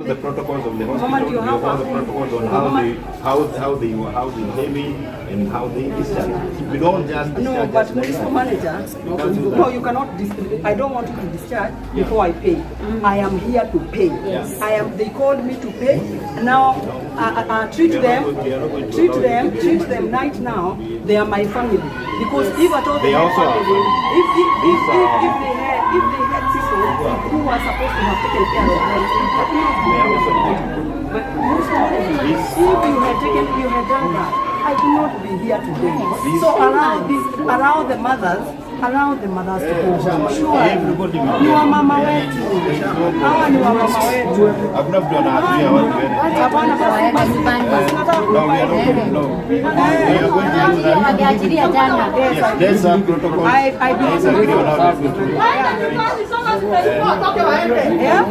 The protocols of the Mama, hospital, do you we have follow the a- protocols on how they came in and how they discharge. We don't just No, discharge but just like municipal that. manager, We can't do no, that. you cannot, I don't want you to discharge before I pay. I am here to pay. Yes. I am, they called me to pay. Now, treat We are them, not going- we are not going to treat allow you them, to do treat that. them right now. They are my family. Because if at all They they had also are family, family. if, These are- if they had people who were supposed to have taken care of them, they could not be They are here also today. But municipal manager, if you had taken, you had done that, I could not be here today. So allow this, allow the mothers to go home. Sure. Everybody will Ni get- wamama wetu. Hawa ni wamama wetu. Hakuna mtu anazuia watu waende. Hapana, basi basi basi nataka No, we are not going, no. We are going to do that. Wameachilia jana. Yes, let's have protocols. I Let's agree on how we are going to do it. Yeah?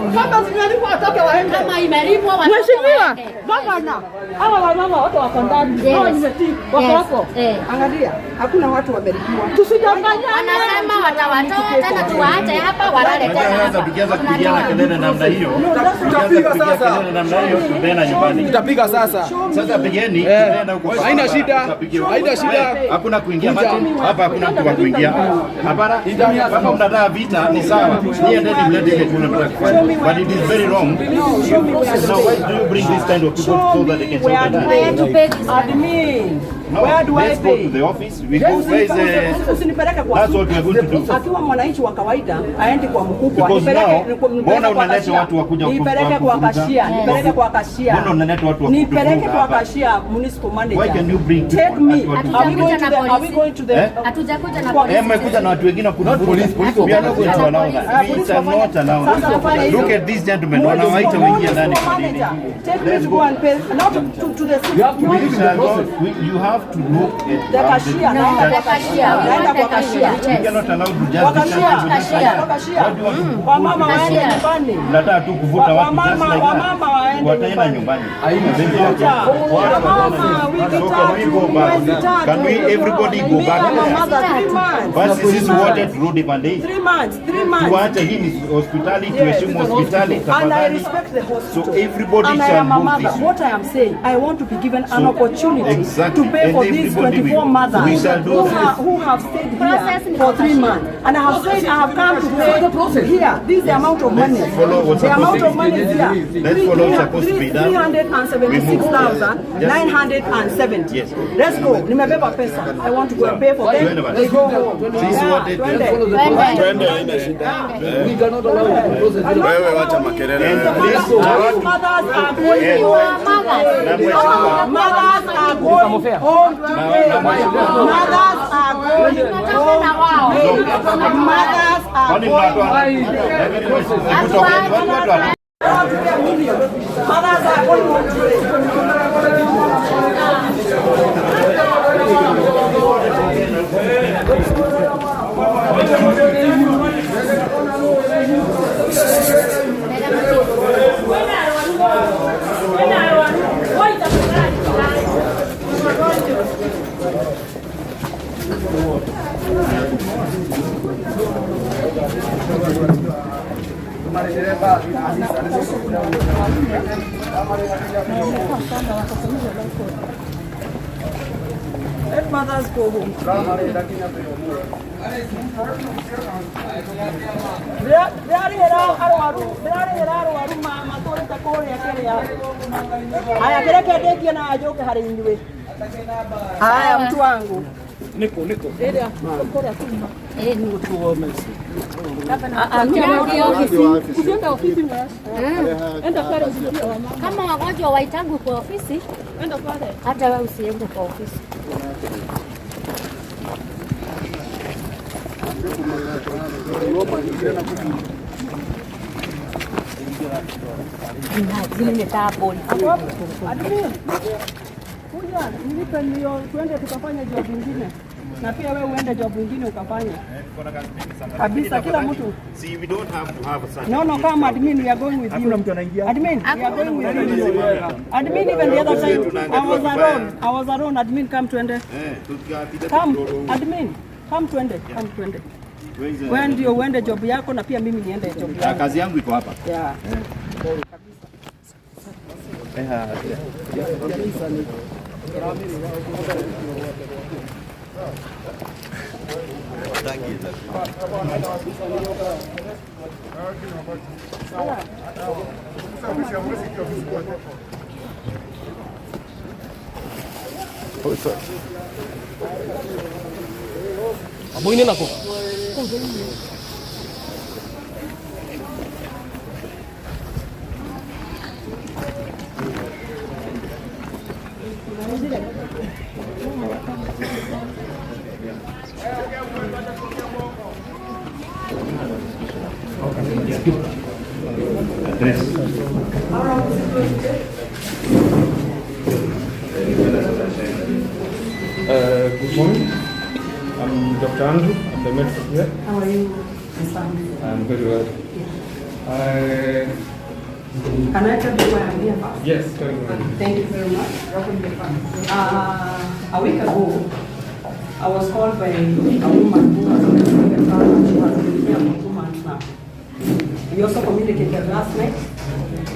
Kama imelipwa watoke Mheshimiwa waende. Gavana, hawa wamama wote wako ndani, Yes. hawa nimeti wako Yes. hapo. Eh. Angalia, hakuna watu wamelipiwa. Tusidanganyane. Wanasema watawatoa tena, tuwaache hapa walale tena Sasa hapa. tukianza kupigiana kelele namna hiyo, tukianza Tutapiga kupigia sasa. kelele namna hiyo, tutaenda nyumbani. Tutapiga sasa. Sasa pigeni, Eh. tutaenda huko. kwa Haina barabara, shida. tutapiga huko. Haina shida. Hakuna kuingia Kuja. Martin, hapa hakuna mtu wa kuingia. Hapana, kama mnataka vita ni sawa. Nyie endeni mlete ile kule mnataka kufanya. But it is very wrong. Show me where to Now why do you bring this kind of people Show so that they me can where solve to the Where to pay this money? Admin. No, Where do I let's go pay? to the office. We go, where is the Usinipeleke kwa That's what we are going to do. Akiwa mwananchi wa kawaida aende kwa mkubwa. Because now, Nipeleke mbona kwa unaleta kashia. watu wa kuja Nipeleke kwa kuvuruga? kashia, nipeleke kwa kashia. Mbona unaleta watu wa Nipeleke kutuvuruga kwa hapa? kashia, municipal manager. Why can you bring Take people me. at what- Are we going to the are we going to the Eh? Hatujakuja na Kwa- polisi. Eh, mmekuja na watu wengine wa kutuvuruga. We are not going to allow that. Ah, We polisi shall wafanye- not allow Sasa that. wafanye hivyo. Look at these gentlemen, wanawaita waingie ndani Municipal kwa nini? manager, take me Let's to go. go and pay, not to the city. We shall not, you have to look at The how cashier, No, naenda the kwa cashier. We Naenda want the kwa cashier. cashier. We Yes. cannot allow to just Kwa discharge kashia, people just like Cashier. kwa that. kashia. What do you want to Wamama waende Cashier. nyumbani. Mnataka tu kuvuta watu just Wamama- like that. wamama waende Wataenda nyumbani. nyumbani. There's no Wamama, wiki So can we tatu, go back? mwezi tatu. Can we everybody go Me back and my there? mother, 3 months. Basi sisi wote turudi pande hii. 3 months, 3 months. Tuache hii ni hospitali, tuheshimu hospitali And I tafadhali. respect the hospital. So everybody and I shall am a move mother. this way. What I am saying, I want to be given an So, opportunity exactly. to pay And for these everybody 24 will- mothers we shall do who, this. who have stayed Process here ni for 3 cashier. months. And I have said I have come to pay here. This is the amount of money. Let's follow what's The supposed amount to of be. money is here. Let's follow what's supposed to be done. 376,970. Yes. Let's go. Nimebeba pesa. I want to go and pay for them. Twende basi. They go home. Sisi Yeah, wote twende. Twende. Wewe wacha makelele. And wewe. please, These mothers are going Yes. home. Mothers. Na mheshimiwa. Mothers are going home today. Mothers are going Tunataka na wao. home. Mothers are Kwani going mnatoa Hebu tokeni, watu watu home today. Million. Mothers are going home today. Let mothers go home. Ndĩrarĩhĩra arwaru, ndĩrarĩhĩra arwaru matũrĩte kũrĩa kĩrĩa. Haya, kĩreke ndĩkie na njũke harĩ inyuĩ. Haya, mtu wangu. Ukienda ofisi enda pale usikie wamama. Kama wagonjwa waitangu kwa ofisi, Enda pale. hata wewe usiende kwa ofisi. Admin, kuja nilipe ndio tuende tukafanye job ingine, na pia wewe uende job ingine ukafanye kabisa, kila mtu. See, we don't have to have such No, no, come admin, we are going with you. Admin, we are going with you. Admin, even the other time, I was alone. I was alone. Admin, come tuende. Eh, tukapiga Come, admin, come tuende, come tuende. Wewe ndio uende job yako na pia mimi niende job Ah, yangu. kazi yangu iko hapa. Yeah. Kabisa. Good morning. I'm Dr. Andrew. I'm the medical here. How are you, Mr. Andrew? I'm very well. Can I tell you why I'm here first? Yes, tell me. Thank you very much. A week ago, I was called by a woman who has been here she has been here for 2 months now. We also communicated last night,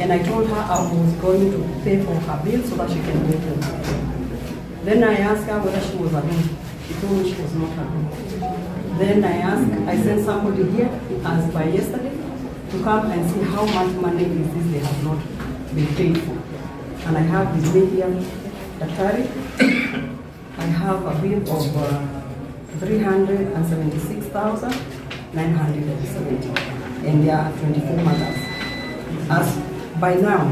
and I told her I was going to pay for her bill so that she can go home. Then I asked her whether she was alone. She told me she was not alone. Then I sent somebody here as by yesterday to come and see how much money is this they have not been paid for. And I have with me here, Daktari. I have a bill of 376,970, and there are 24 mothers. As by now,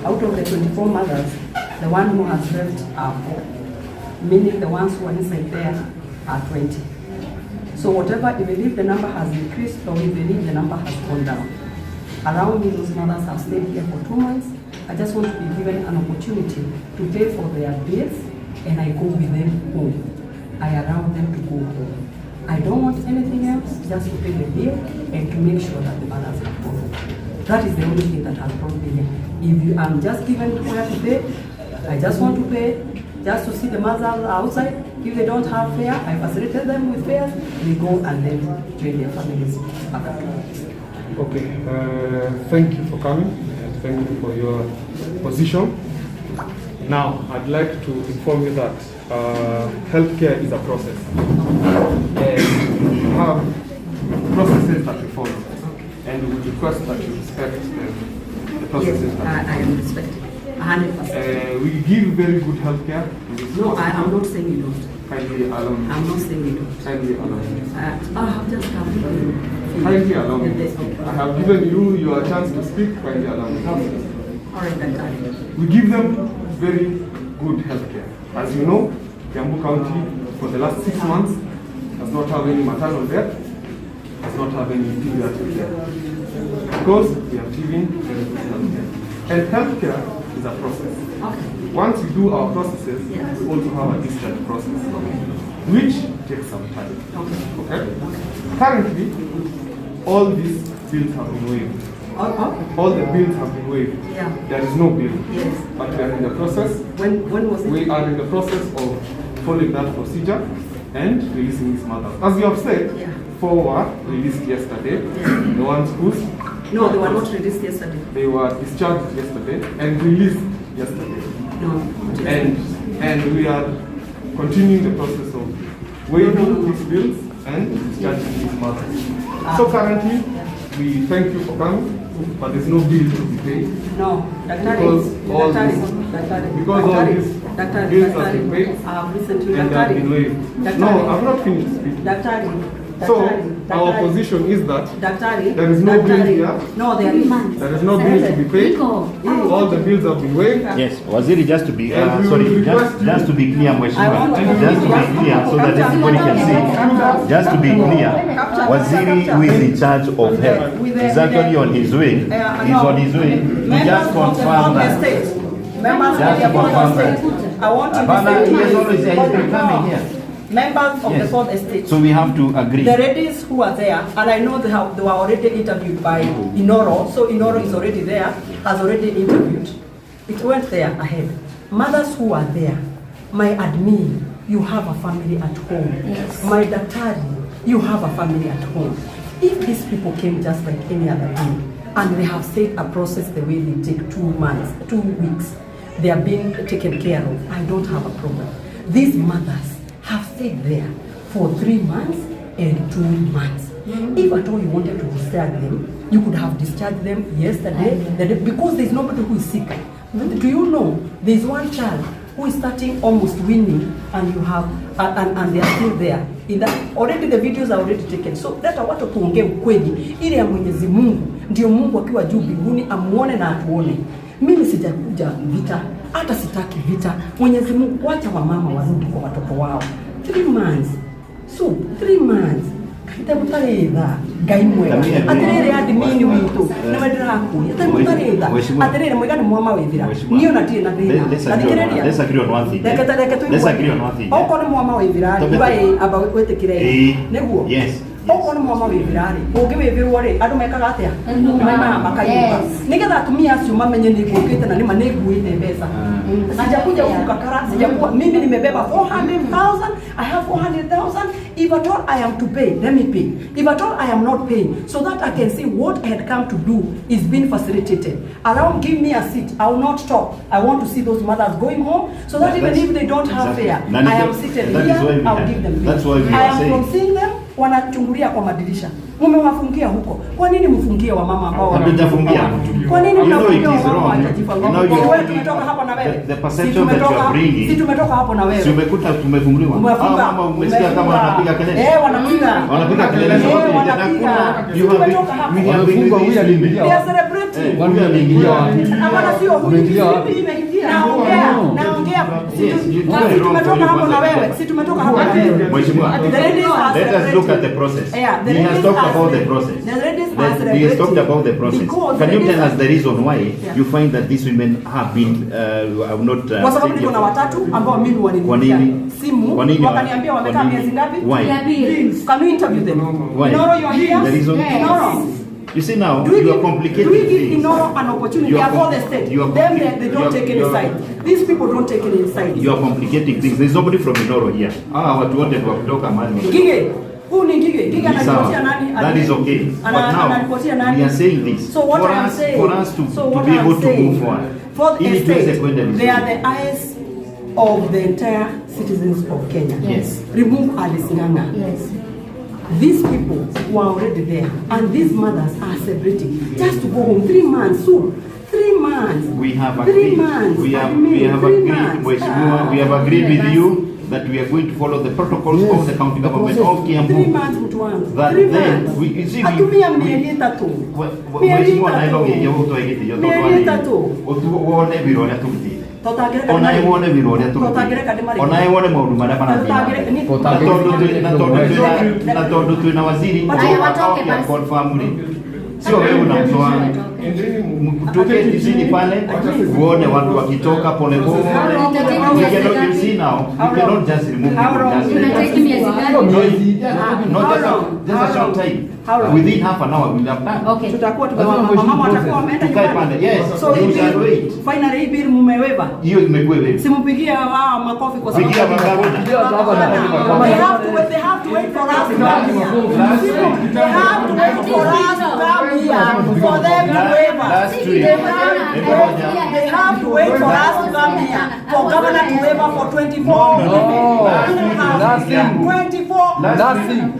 out of the 24 mothers, the one who has left are four, meaning the ones who are inside there are 20. So whatever, even if the number has increased or even if the number has gone down, around me, those mothers have stayed here for 2 months. I just want to be given an opportunity to pay for their bills, and I go with them home. I allow them to go home. I don't want anything else, just to pay the bill and to make sure that the mothers have gone home. That is the only thing that has brought me here. If you, I'm just given where to pay, I just want to pay, just to see the mothers outside. If they don't have fare, I facilitate them with fares. They go and then join their families back at home. Okay, thank you for coming and thank you for your position. Now, I'd like to inform you that healthcare is a process. And we have processes that we follow. And we would request that you respect the processes Yes, that I am respecting, 100%. We give very good healthcare in this No, I hospital. am not saying you don't. Kindly allow me. I'm not saying you don't. Kindly allow me. I have just come to Kindly allow me to Yes, speak. okay. I have given you your chance to speak. Kindly allow me to speak. All right, Daktari. We give them very good healthcare. As you know, Kiambu County for the last 6 months does not have any maternal death, does not have any pediatric death. Because we are giving very good healthcare. And healthcare is a process. Once we do our processes, we also have a discharge process, which takes some time. Okay? Currently, all these bills have been waived. Oh. All the bills have been waived. There is no bill. But we are in the process. When was it? We are in the process of following that procedure and releasing these mothers. As you have said, four were released yesterday. The ones whose No, they were not released yesterday. They were discharged yesterday and released yesterday. No, not yesterday. And we are continuing the process of waiving these bills and discharging these mothers. So currently, we thank you for coming, but there's no bill to be paid. No, Daktari, Because all Daktari, these, Daktari, because all Daktari, these Daktari, bills have been Daktari, paid I have listened to you, and they have Daktari. been waived. Daktari. No, I've not finished speaking. Daktari, So Daktari, our Daktari. position is that Daktari, there is no bill Daktari. here. No, there is. There is no bill to be paid. All the bills have been waived. Yes, Waziri, just to be And we sorry, will just, request you- just to be clear, I Mheshimiwa, want to- just to be clear so that everybody can see. Just to be clear, Waziri, who is in charge of health, is actually on his way. He's on his way to Members just of the confirm fourth that. estate. Members Just of the to fourth confirm that. estate. I want to Hapana, listen he has to always he's been coming here. Members of the Yes. fourth estate. So we have to agree. The ladies who are there, and I know they were already interviewed by Inoro, so Inoro is already there, has already interviewed. It went there ahead. Mothers who are there, my admin, you have a family at home. My daktari, you have a family at home. If these people came just like any other day, And they have said a process the way they take 2 months, 2 weeks. They are being taken care of. I don't have a problem. These mothers have stayed there for 3 months and 2 months. If at all you wanted to discharge them, you could have discharged them yesterday, the day, because there's nobody who is sick. Do you know there's one child who is starting almost weaning and you have and they are still there in that already, the videos are already taken. So leta watu tuongee ukweli ile ya Mwenyezi Mungu, ndio Mungu akiwa juu mbinguni amuone na atuone. Mimi sijakuja vita, hata sitaki vita. Mwenyezi Mungu, wacha wamama warudi kwa watoto wao. 3 months, so 3 months kaita mutarĩ tha Ngai mwega. Atĩrĩrĩ, admin witũ nĩ we ndĩrakũria atarĩ mũtarĩ tha. Atĩrĩrĩ, mwĩga nĩ mwama wĩthira niĩ ona ndirĩ na thĩna. Let's agree on one thing. Reke reke. Let's agree on one thing. Okorwo nĩ mwama wĩthira rĩ, uga ĩ amba wĩtĩkĩre ĩ nĩguo. Yes. Okorwo nĩ mwama wĩthira rĩ, ũngĩwĩthĩrwo rĩ, andũ mekaga atĩa? Maimaga makainuka nĩgetha atumia acio mamenye nĩ ngũkĩte na nĩma nĩ nguĩte mbeca. Sijakuja huku kakara, sijakuwa mimi nimebeba 400,000. I have 400,000. If at all I am to pay, let me pay. If at all I am not paying, so that I can see what I had come to do is being facilitated. Allow, give me a seat. I will not talk. I want to see those mothers going home so that even if they don't have fare, I am seated That is here, why we I will give them. That's why we I are am saying. from seeing them wanachungulia kwa madirisha. Mumewafungia huko. Kwa nini mfungie wamama ambao Hatujafungia mtu. Kwa nini You know mnafungia it is wamama wrong. hawajajifungua? You know you Wewe tumetoka hapa na wewe. The perception that you are bringing. Si tumetoka hapo na wewe. Si umekuta tumefunguliwa. Umefunga. Hao mama umesikia kama Umefunga. wanapiga kelele. Eh, wanapiga. Wanapiga kelele. Eh, Zote. wanapiga. Hakuna. Si You have been, tumetoka hapa. we have been Wamefungwa, with huyu these aliingia women. They are celebrating. Eh, huyu aliingia wapi? Hapana, sio huyu. Umeingia wapi? Naongea, naongea. Si Yes, you do it si wrong tumetoka for you hapo na kwanza. wewe. Si tumetoka hapo na wewe. Mheshimiwa, The ladies are let us look at the celebrating. process. Yeah, the He has ladies talked are about the celebrating. process. The ladies are He has talked celebrating about the process. because Can the you ladies tell us the reason why Yeah. you find that these women have been have not Kwa sababu stayed niko na here? watatu ambao mimi Kwa walinipigia nini? simu Kwa nini? wakaniambia wamekaa Kwa nini? miezi ngapi? Why? Can you interview them? Why? Inoro, you are here? The reason? Inoro. You see now, Do we you are give, complicating do we give things. Inoro an opportunity? You They are are for the state. you are Them, they you don't take any you are side. These people don't take any side. You are complicating things. There's nobody from Inoro here. Ah, watu wote ni wa kutoka mahali wametoka. Ngige, huyu ni Ngige. Ngige Ni anaripotia sawa. nani? That is okay. But now, Anaripotia nani? we are saying this. So what for I am us, saying, for us to, so to what be I am able to saying, move forward. For the Ili tuweze estate, kwenda they are vizuri. the eyes of the entire citizens of Kenya. Yes. Remove Alice Nganga. Yes. These people were already there, and these mothers are celebrating just to go home. 3 months, so 3 months. We have Three agreed. months. We have Three agreed, months. Mheshimiwa, we have agreed with you that we are going to follow the protocols of the county government of Three Kiambu. months, mtu wangu. That Three then months. we- you see, we- Atumia mieri 3. Mieri Mheshimiwa, tatu. na ilo gũtwagĩte yo Mieri 3. wone wĩra ũrĩa tũrutĩte. Tũtangĩreka Ona ndĩmarĩhe. wone wĩra ũrĩa tũrutĩte. Tũtangĩreka ndĩmarĩhe. Ona wone maũndũ marĩa marathiĩ na mbere. Na tondũ twĩna waziri Haya, watoke basi. confirm rĩ, sio wewe unamtoa. Tuketi chini pale uone watu wakitoka polepole. We cannot, you see now, we cannot just remove How people long? just like that. Inatake miezi gani? No, How just long? a, just How a short long? time. How long? Within half an hour we'll have done. Okay. Tutakuwa Lazima mama mheshimu watakuwa wameenda Tukae nyumbani. pale. Yes. So You hii shall bill, wait. finally hii bill mmewaive. Hiyo imekuwa wewe. Simpigie hawa makofi kwa sababu Pigia magavana. They have to wait, they have to wait for us to come here. They have to wait for us to come here for them to waive. Last week. They have to wait for us to come here for governor to waive for 24 No, women. no. 24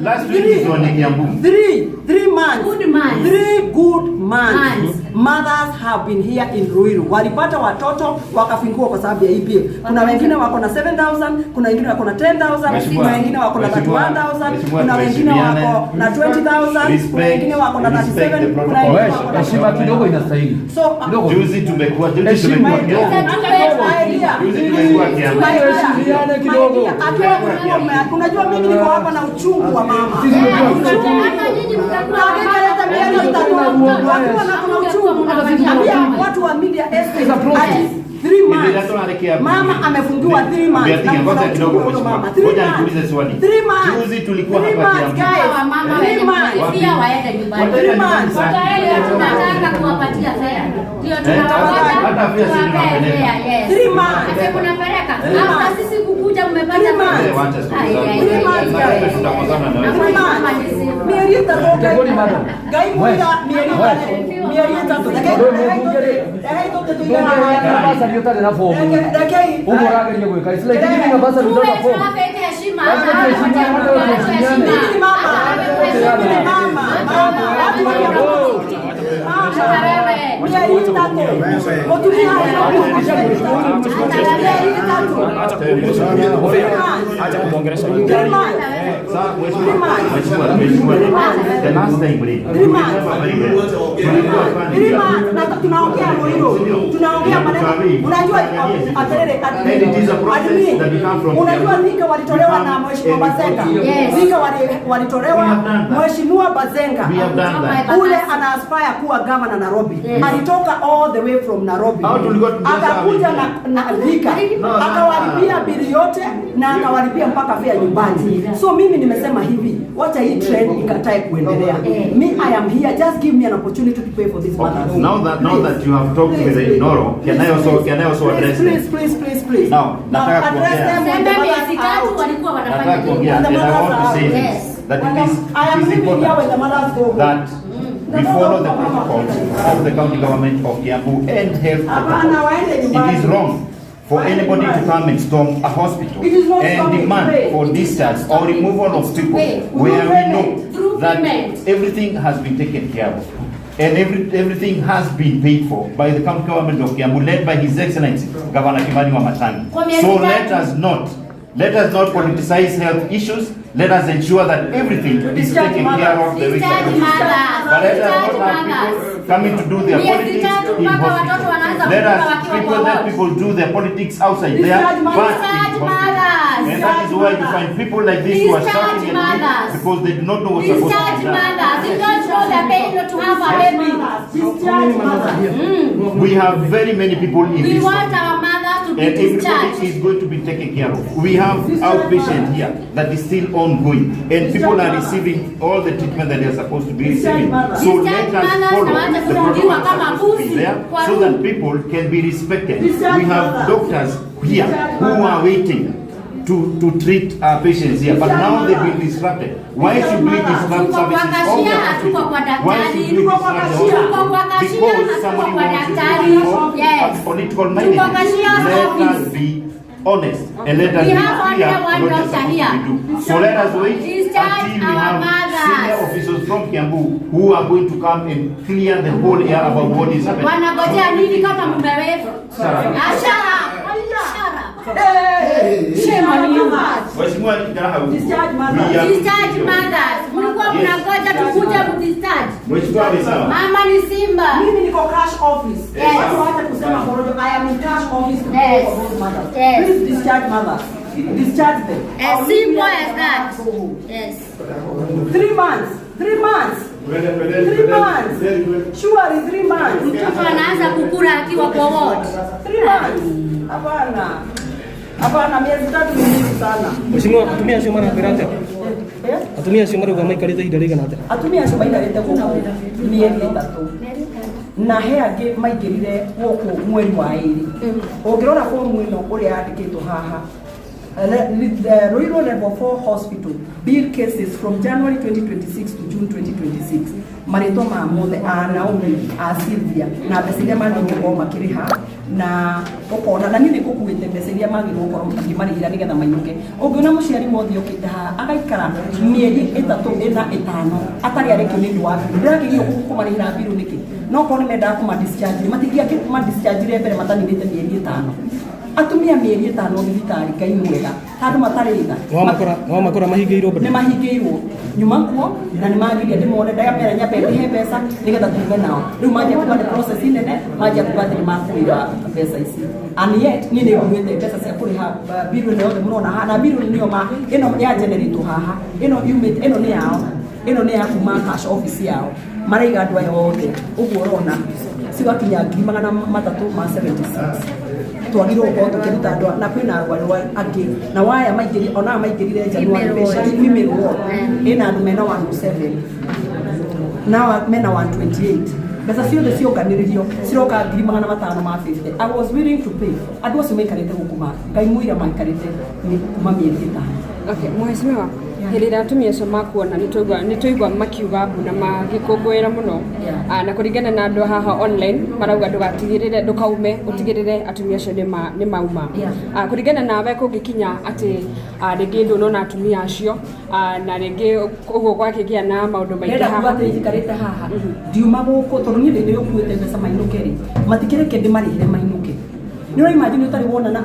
Last week is on Kiambu. 3 months. Good months. 3 good months. Months. Mothers have been here in Ruiru. Walipata watoto wakafungua kwa sababu ya hii bill. Kuna wengine wako na 7,000, kuna wengine wako na 10,000, Mheshimiwa, kuna wengine wako na Mheshimiwa, 31,000, Mheshimiwa, kuna wengine tuheshimiane. wako na 20,000, kuna wengine wako na Respect 37, the kuna protocol. wengine wako na Heshima kidogo inastahili. So, Kidogo. Juzi Heshima tumekuwa kidogo. Kiambu. Juzi tumekuwa Kiambu. Tuheshimiane kidogo. Unajua mimi niko hapa na uchungu wa mama. Sisi tumekuwa Hata nyinyi mtakuwa Leta mieri 3 wakiwa na kuna uchungu. Ambia watu wa media estate ati 3 months. Mama amefungiwa 3 months. Na Ngoja kuna kidogo uchungu huyo mheshimiwa. mama. Three Ngoja months. nikuulize swali. 3 months. Juzi tulikuwa Three hapa months, Kiambu. guys. Wamama Three wenye months. kulipia waende nyumbani. 3 months. Ndio tunataka kuwapatia fare. Ndio Eh, tunawangoja. Hata pia sisi tunapeleka. Yes. 3 months. Ati mnapeleka. Three After months. sisi kukuja mmepata. 3 months. Eh, wacha stori Ai, zako. ai, Three months, Na wewe guys. tutakosana na wewe. Three months. Mĩeri 3 Ngai Ngai mũira mĩeri 3 rekei tũke tũigana Ndũngĩheana bursary ũtarĩ na fomu. Rekei Ũguo ũrageria gwĩka. It's like giving a bursary without a form. Tuwapete heshima. Lazima tuheshimiane, hata wewe tuheshimiane. Mimi ni mama. Mimi ni mama. Mama. Watu wa Kiambu. Hata wewe. Mĩeri 3. Mũtumia mĩeri 3. Acha kumwongelesha. 3 months. Sasa mheshimiwa, mheshimiwa, mheshimiwa, the last time we 3 months. tulikuwa pale. 3 months. Na tunaongea Ruiru. Tunaongea maneno. Unajua aterere And it is a process admin. that we come from Unajua Kiambu. Thika walitolewa na Mheshimiwa Bazenga. Yes. Thika walitolewa We have done that. Mheshimiwa Bazenga. We have done that. Ule ana aspire kuwa governor Nairobi. Yes. Alitoka all the way from Nairobi. Hao tulikuwa tumeanza Akakuja na Thika. No, no, Akawalipia no. bili yote na akawalipia mpaka fare nyumbani. So mimi nimesema hivi, wacha hii trend ikatae kuendelea. Me, I am here, just give me an opportunity to pay for this Okay. matter. Now that you have talked with the Inoro, can I also Please, address them? please, please, please, please. Now, nataka address kuongea. them when the Sema mothers miezi are 3 out. walikuwa wanafanya Nataka nini? kuongea When the and I mothers want to are say out. this, Yes. that When it is, I am it is leaving here when important the mothers go home. that we follow the protocols of the county government of Kiambu and health Hapana, protocols. waende It nyumbani. is wrong for Waende anybody to nyumbani. come and storm a hospital It is not and storming, demand pay. for discharge or removal of people Pay. where we know Through that payment. everything has been taken care of and everything has been paid for by the county government of Kiambu led by His Excellency Governor Kimani Wamatangi. Kwa miezi So 3. let us not politicize health issues. Let us ensure that everything is Discharge taken mothers. care of the way it's Discharge supposed to be. mothers. But let us Discharge not have mothers. people coming to do their Miezi politics 3 in mpaka watoto hospital. wanaanza Let kukua us wakiwa people kwa let ward. people do their politics outside there, Discharge but mothers. in Discharge hospital. mothers. And that is why you find people like this who are Discharge shouting at me mothers. because they do not know what's supposed to Discharge be done. mothers. You don't know the pain not to have a baby. Discharge mothers. We have very many people in We this want hospital. our mothers to be And everybody discharged. is going to be taken care of. We have outpatient here that is still ongoing, and people are receiving all the treatment that they are supposed to be receiving. So let us follow the protocol that's supposed to be there so that people can be respected. We have doctors here who are waiting to treat our patients here, but now they've been disrupted. Why should we disrupt Tuko kwa services of the cashier, hatuko hospital? kwa Why daktari. should we Tuko kwa disrupt the cashier. hospital? Tuko kwa cashier, Because hatuko somebody kwa wants to daktari. do Yes. political Tuko mileage. cashier's Let us office. be honest and let us We be have only clear one on what is doctor supposed here. to be do. So let us wait Discharge until we our have mothers. senior officials from Kiambu who are going to come and clear the whole air about what is happening. Wanagojea nini kama mmewevu? Sarah. Ashara. Ashara. Hey, shame on you. Mheshimiwa Garaha, Discharge mothers. we are- Discharge mothers. Mlikuwa Yes. mnangoja tukuje mdischarge. Mheshimiwa amesema. Mama ni simba. Mimi niko cash office. Yes. Watu waache kusema porojo. I am in cash office to pay Yes. for those mothers. Yes. Please discharge mothers. Discharge them. As I'll leave simple here as that. Go home. Yes. 3 months. 3 months. 3 months. Surely 3 months. Mtoto anaanza kukula akiwa kwa ward. 3 months. Hapana. Hapana, miezi 3 ni mingi sana. Mheshimiwa, atumia acio marakwĩra atĩa? Eh? Atumia acio marauga maikarĩte ihinda rĩigana atĩa? Atumia acio maikarĩte gũkũ mĩeri 3 na he angĩ maingĩrire gũkũ mweri wa 2. Ũngĩrora fomu ĩno ũrĩa yandĩkĩtwo haha, the Ruiru Level 4 Hospital bill cases from January 2026 to June 2026, marĩtwa ma mothe a Naomi, a Sylvia, na mbeca iria magĩrĩirwo gũkorwo makĩrĩha, na ũkona na niĩ nĩ ngũkuĩte mbeca iria magĩrĩirwo gũkorwo ngĩmarĩhĩra nĩgetha mainũke. Ũngĩona mũciari wothe ũkĩte haha agaikara mĩeri 3, 4, 5 atarĩ arekio nĩ ũndũ wa biru, ndĩrakĩgio kũmarĩhĩra biru nĩkĩ? No korwo nĩ mendaga kũma discharge, matingĩakĩ discharge mbere mataninĩte mĩeri 5. Atumia mĩeri 5 thibitarĩ, Ngai mwega, handũ matarĩ tha. Nĩwamakora mahingĩirwo Nĩ bado? Mahingĩirwo nyuma kuo na nĩ magiria ndĩmone, ndamera nyambe ndĩhe mbeca nĩgetha tume nao. Rĩu manjia kuga nĩ process nene, manjia kuga atĩ nĩ makũiba mbeca ici, and yet niĩ nĩ nguĩte mbeca cia kũrĩha biru ĩno yothe mũrona haha, na biru nĩyo ma ĩno ya generate haha, ĩno yumĩte, ĩno nĩ yao, ĩno nĩ ya kuma cash office yao. Maraiga andũ aya othe ũguo ũrona cigakinya 376,000. Twagirwo gũkorwo tũkĩruta andũ na kwĩna arwaru angĩ na waya maingĩri ona maingĩrire January. Female ward. Female ward ĩna andũ mena 107 na mena 128. Mbeca ciothe cionganĩrĩrio ciroka 550,000. I was willing to pay. Andũ acio maikarĩte gũkũ ma Ngai mũira maikarĩte nĩ kuma mĩeri 5. Okay, mheshimiwa, hĩndĩ ĩrĩa atumia acio makuona nĩ twaigua makiuga mbu na magĩkũngũĩra mũno. Ah, na kũringana na andũ haha online marauga ndũgatigĩrĩre ndũkaume ũtigĩrĩre atumia acio nĩ mauma. Ah, kũringana nawe kũngĩkinya atĩ rĩngĩ ndũnona atumia acio na rĩngĩ ũguo gwakĩgĩa na maũndũ maingĩ Ndĩrenda kuga haha. Atĩ njikarĩte haha ndiuma gũkũ tondũ niĩ ndĩ ũkuĩte mbeca mainũke rĩ matikĩreke ndĩmarĩhĩre mainũke. Nĩ ũra imagine ũtarĩ wona na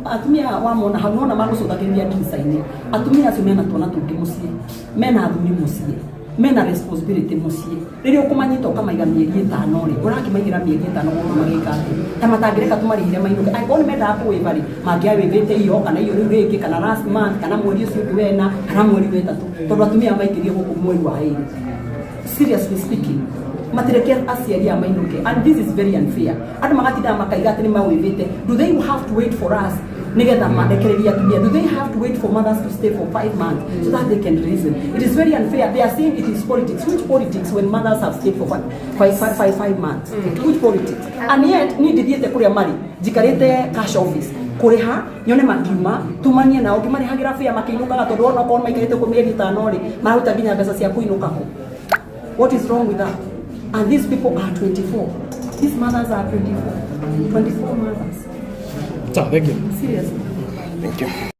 atumia aya wamona hau nona magũcũthagĩrĩria ndirica-inĩ. Atumia acio mena twana tũngĩ mũciĩ, mena athuri mũciĩ, mena responsibility mũciĩ. Rĩrĩa ũkũmanyita ũkamaiga mĩeri 5 rĩ, ũrakĩmaigĩra mĩeri 5 gũkũ magĩka atĩa ta matangĩreka tũmarĩhĩre mainũke? Angĩkorwo nĩ mendaga kũwĩva rĩ, mangĩawĩvĩte iyo kana iyo rĩu rĩngĩ kana last month kana mweri ũcio ũngĩ wena kana mweri wetatũ, tondũ atumia aya maingĩrie gũkũ mweri wa 2. Seriously speaking, matireke aciari a mainũke, and this is very unfair. Andũ magatindaga makaiga atĩ nĩ mawĩvĩte. Do they have to wait for us nigetha marekererie atumia? Do they have to wait for mothers to stay for 5 months so that they can reason? It is very unfair. They are saying it is politics. Which politics when mothers have stayed for 5 months? Which politics? And yet niĩ ndithiĩte kũrĩa marĩ, njikarĩte cash office kũrĩha nyone makiuma tumanie nao ngĩmarĩhagĩra bĩa makĩinũkaga, tondũ ona okorwo maikarĩte kũ mĩeri 5 rĩ, mararuta nginya mbeca cia kũinũka kũ. What is wrong with that? And these people are 24. These mothers are 24. 24 mothers. Sawa, thank you. Seriously. Thank you.